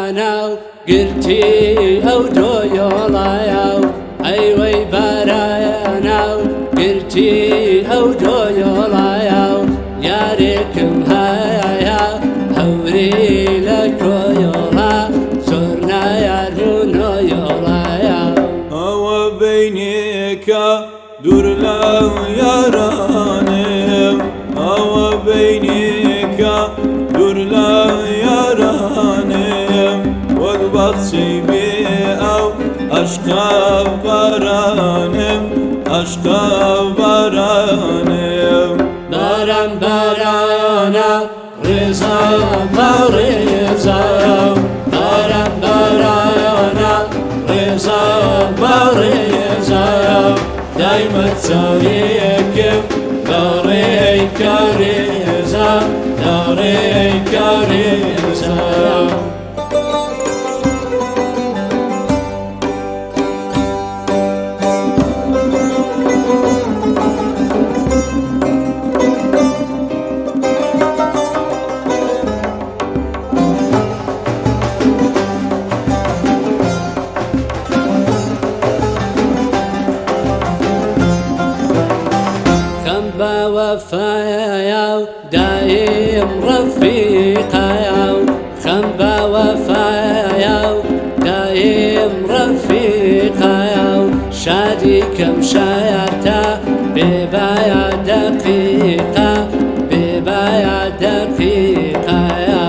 بارانە و گرتی ئەو دۆیۆڵایە و ئەیوەی بارانە و گرتی ئەو دۆیۆڵایە و یارێکم هەیە هەوری لە کۆیۆڵا زۆر نایار و نۆیۆڵایە. ئەوە بینێکە دوور لە یارانم، ئەوە بینێکە دوور لە یارانم، وەک باخچەی بێ ئاو عەشقە بارانم، عەشقە بارانم. باران بارانە ڕێزا بە ڕێزا، باران بارانە ڕێزا بە ڕێزا، دایمە چاوێکم لەڕێی کارێزا، لەڕێی کارێزا. کەم بە وەفایە و دایم ڕەفیقایە و خەم بە وەفایە و دایم ڕەفیقایە و شادی کەم شایەتە بێبایە دەقیقە، بێبایە دەقیقایە.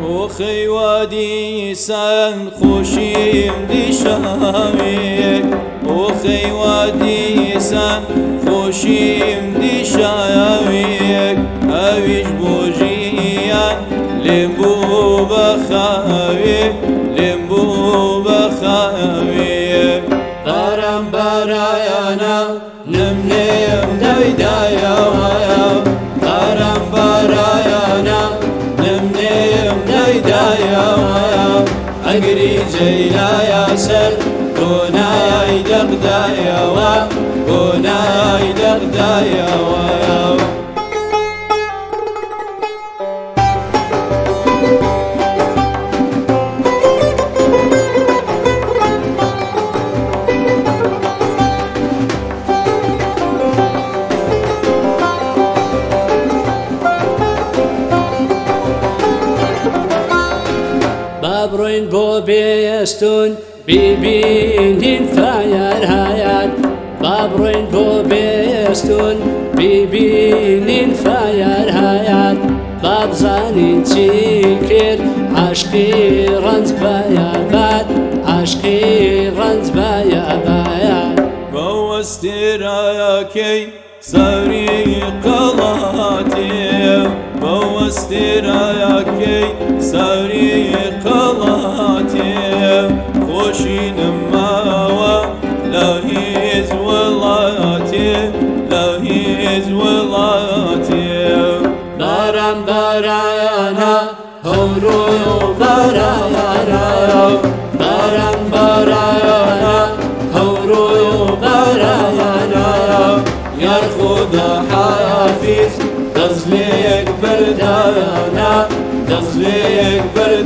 ئۆخەی وادیسان خۆشیم دیشاوێک، ئۆخەی وادیسان خۆشیم دیشاوێک، ئەویش بۆ ژیان لێم بوو بە خاوێک، لێم بوو بە خاوێک. باران بارانە نمنێم دایدایەوە، باران بارانە نمنێم دایدایەوە، ئەگری جەیلایە سەر گۆنای دەغدایەوە، گۆنای دەغدایەوە. با بڕۆین بۆ بێستون بیبینین فایەر هایات، با بڕۆین بۆ بێستون بیبینین فایەر هایات، با بزانین چی کرد عاشقی ڕەنج بایابات، عاشقی ڕەنج بایابایات. بەوەستێرایەکەی سەری قەڵاتێ، بەوەستێرایەکەی سەری قەڵاتێ، خۆشی نەماوە لە هیچ وڵاتێ، لە هیچ وڵاتێ. باران بارانە هەورۆ بارانە، باران بارانە هەورۆ بارانە، یار خودا حافیز دەست لێک بەردانە، دەست لێک بەردانە.